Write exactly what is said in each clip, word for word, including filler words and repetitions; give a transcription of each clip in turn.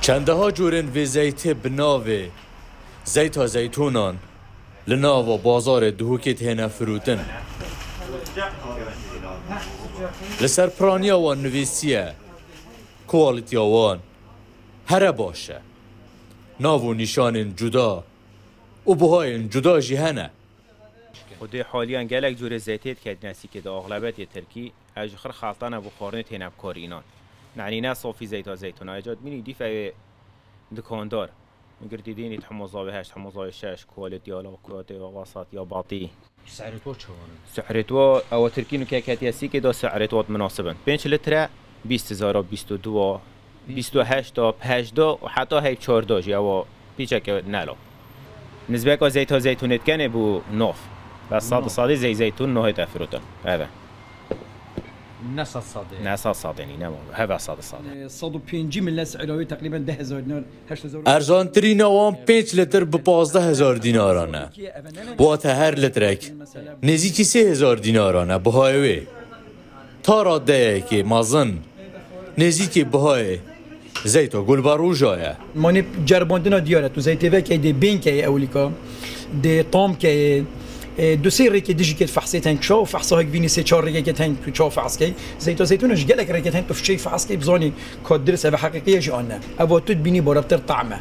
Çendeha cûrên vê zeytê bi navê zeyta zeytûnan li nava bazarê Duhokê têne firotin. Li ser piraniya wan nivîsiye, kualîtiya wan here baş e. Nav û nîşanên cuda û buhayên cuda jî hene. Xwedê haliyan gelek cûrê zeytê dike di nesîkê de, axlebetê tirkî, ev ji xir xeltane bo xwarinê têne bikarînan. Nenî ne safî zeyta zeytûna, eca dibînî dîf ew ê dikandar. Min girtî dînî hemû zavê heşt, hemû zavê şeş, kualîtiya la, kualîtiya wesat ya batî. Si'rê to çawan e? Si'rê to, ewa tirkî nuke ketiye sîkê de si'rê to minasib in. Pênc litre, bîst hezar, bîst û du, bîst û heşt, hejde û heta hey çardeh jî ewa pîçeke nela. Nizbeka zeyta zeytûnê dikenê bû nof. Bes sed Nof. Sadê zey zeytûn nohê te firotin. Eve. Ne sed sadê. Ne sed sadê nî, ne heve sed sadê. E, sed û pêncî millet Iraqê teqrîben deh hezar dinar, heşt hezar. Erzantirîna wan pênc litir bi pazdeh hezar dînaran e. Wate her litrek nêzîkî sê hezar dînaran e bihayê wê. Ta radeyekê mezin nêzîkî bihayê zeyta gulberûja ye. Manê ceribandina diyar e. Tu zeytê vekey dê bênkeyê ewlîka, dê tamkeyê, e, du sê rêkê dijî kê fehsê teng çaw, fehsa hek vînî sê çar rêkê kê teng tu çaw fehs key. Zeyta zeytûna ji gelek rêkê teng tu fişey fehs key, bizanî ka dirist eve heqîqî ye jî an ne. Eva tu dibînî barabtir tam e.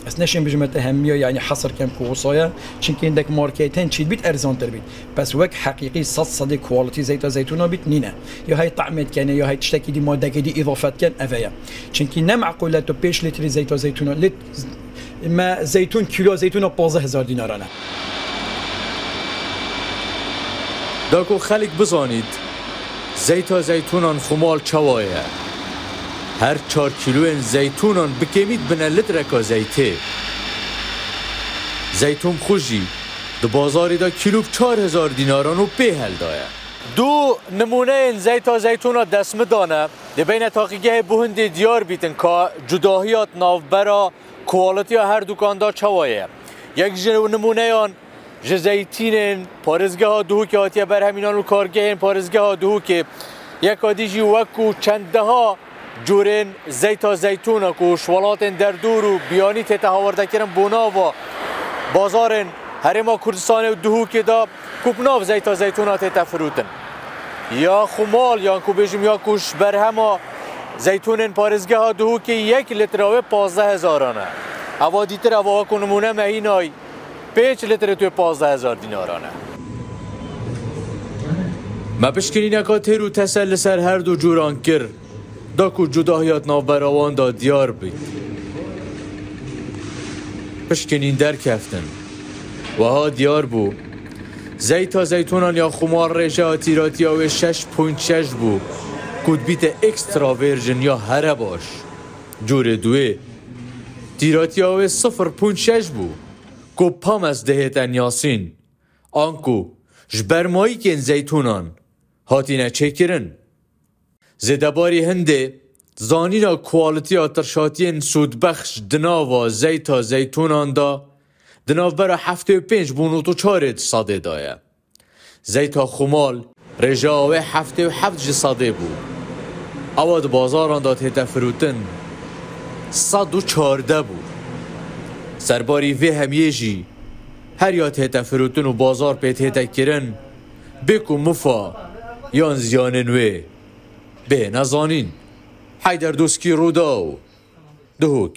Ez neşên bijime te hemiya, yanî hesir kem ku wisa ye. Çinkî hindek markeyê ten çî bît erzantir bît. Bes wek heqîqî sed sedê kualîtî zeyta zeytûna bît nîne. Ya hey tahmê dikene, ya hey tiştekî dî, madekê dî îdafe diken, eve ye. Çinkî ne meqûl e tu pênc litrî zeyta zeytûna, lit-, me zeytûn, kîlo zeytûna pazdeh hezar dînaran e. Da ku xelk bizanît, zeyta zeytûnan xumal çawa ye? Her çar kîloyên zeytûnan bi kêmî dibine litreka zeytê. Zeytûn xwe jî di bazarê de kîlo bi çar hezar dînaran û pê heldaye. Du nimûneyên zeyta zeytûna dest min dane, dê beyne taqîgehê bo hindê diyar bîtin ka cudahiya di navbera kualîtiya her dukan de çawa ye. Yek ji nimûneyan ji zeytînên parêzgeha Duhokê hatiye berhemînan û kargehên parêzgeha Duhokê. Yeka dî jî wekû çendeha cûrên zeyta zeytûna ku ji welatên derdûr û biyanî tête hawardekirin bo nava bazarên Herêma Kurdistanê û Duhokê de ku bi nav zeyta zeytûna tête firotin. Ya xumal yan ku bêjim ya ku ji berhema zeytûnên parêzgeha Duhokê yek litra wê pazdeh hezaran e. Eva dîtir eva wekû nimûne me hînay pênc litre tu pazdeh hezar dînaran e. Me pişkinîneka têr û tesel li ser her du cûran kir, da ku cudahiya di navbera wan de diyar bît. Pişkinîn derkeftin. Wiha diyar bû, zeyta zeytûnan ya xumal rêjeya tîratiya wê şeş point şeş bû, ku dibîte extra virgin ya here baş. Cûrê duwê, tîratiya wê sifir point şeş bû, ku pames dihête niyasîn, anku ji ber mayîkên zeytûnan hatine çêkirin. Zêdebarî hindê zanîna kualîtiya tirşatiyên sûdbexş di nava zeyta zeytûnan de di navbera heftê û pênc bo nod û çar ê di sedê de ye. Zeyta xumal rêjeya wê heftê û heft ji sedê bû. Ewa di bazaran de tête firotin sed û çardeh bû. Serbarî vê hemiyê jî her ya tête firotin û bazar pê tête kirin, bê ku mifa yan ziyanên wê bihêne zanîn. Heyder Doskî, Rûdaw, Duhok.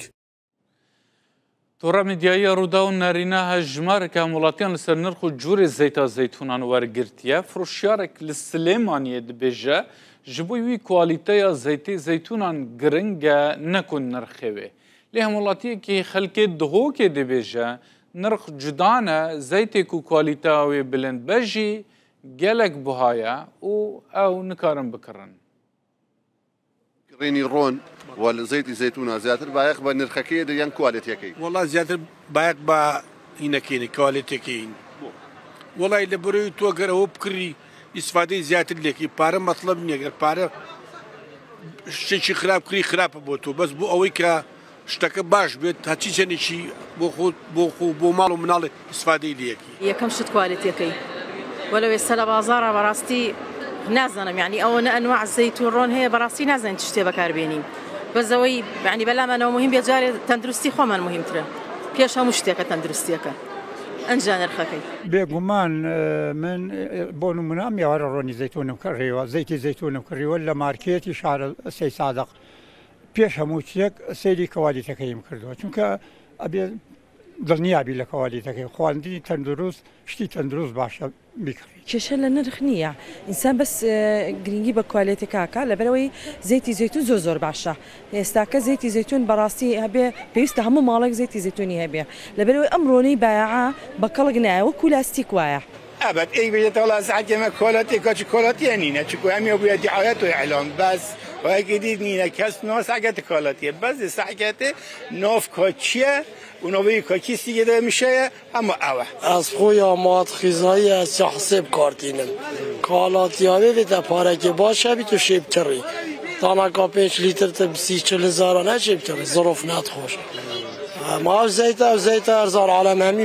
Tora medyayî ya Rûdaw nerîna hejmareke hemwelatiyan li ser nirx û cûrê zeyta zeytûnan wergirtiye. Firoşyarek li Silêmaniyê dibêje, ji bo wî kualîteya zeytê zeytûnan giring e, ne ku nirxê wê. Lê hemwelatiyekî xelkê Duhokê dibêje, nirx cuda ne, zeytê ku kualîteya wê bilind be jî gelek buha ye û ew nikarin bikirin. Rênî ron we li zeytî zeytûna zêtir bayeq be nirxekê de yan kualîtiyekê? Wela zêtir bayeq be hînekê ne, kualîtiyekê hîn. Wela li birî tu eger ew bikirî, îstifadeyê zêtir lêkî. Pare metleb niye, eger pare şişekî xirab kirî, xirab bo tu. Bes bo ewê ke şteke baş bê, ta çi çenê çi bo xwe, bo xwe, bo mal û minalê îstifadeyê lê yekî. Yekem şit kualîtiyekê. Wele wê sela bazara berastî nazanim, yanî ew ne enwa zeytûn ron heye, berastî nazanin tiştê bekar bênî. بەزەوەی یعنی بەلامانەوە مهم بێ جارێ تەندروستی خۆمان مهمترە. پێش هەموو شتێکە تەندروستیەکە. ئەنجا نرخەکەی. بێگومان، ئە، من، ئە، بۆ نمونە ئەم یاوارە ڕۆنی زەیتونم کڕیوە، زەیتی زەیتونم کڕیوە لە مارکێتی شارە سەی سادق. پێش هەموو شتێک سەیری کەوالیتەکەیم کردووە، چونکە ئەبێ دڵنیابی لە کەوالیتەکەی. خواردنی تەندروست، شتی تەندروست باشە بیکڕی. کێشە لە نرخ نییە. ئینسان بەس، ئە، گرنگی بە کوالێتی کاکە، لەبەرەوەی زەیتی زەیتون زۆر زۆر باشە. ئێستاکە زەیتی زەیتون بەڕاستی هەبێ، پێویستە هەموو ماڵێک زەیتی زەیتونی هەبێ. لەبەرەوەی ئەم ڕۆنەی بایەعە بە کەڵک نایە، وەکو لاستیک وایە. ئەبەت ئەی بێت وڵا سەعکێ مە کۆلەتی کاچی کۆلەتیە نینە، چکو ئەم یە بووە دیعایەت و ئیعلام، بەس وەکی دیت نینە، کەس نۆ سەعکێت کۆلەتیە، بەس سەعکێت نۆف کۆچیە و نۆوی کۆچی سیگە دە میشەیە، ئەمە ئەوە. ئەس خۆ یا مواد خیزایی ئەس یا حسێب کارتینم. کاڵاتیاوێ vê te parekê baş hebî tu şêb kirî. Tanaka pênc lîtir tu bi sî çil hizara ne şêb kirî. Zirof nedixweş. Ma ev zeyta, ev zeyta erzan alem hemî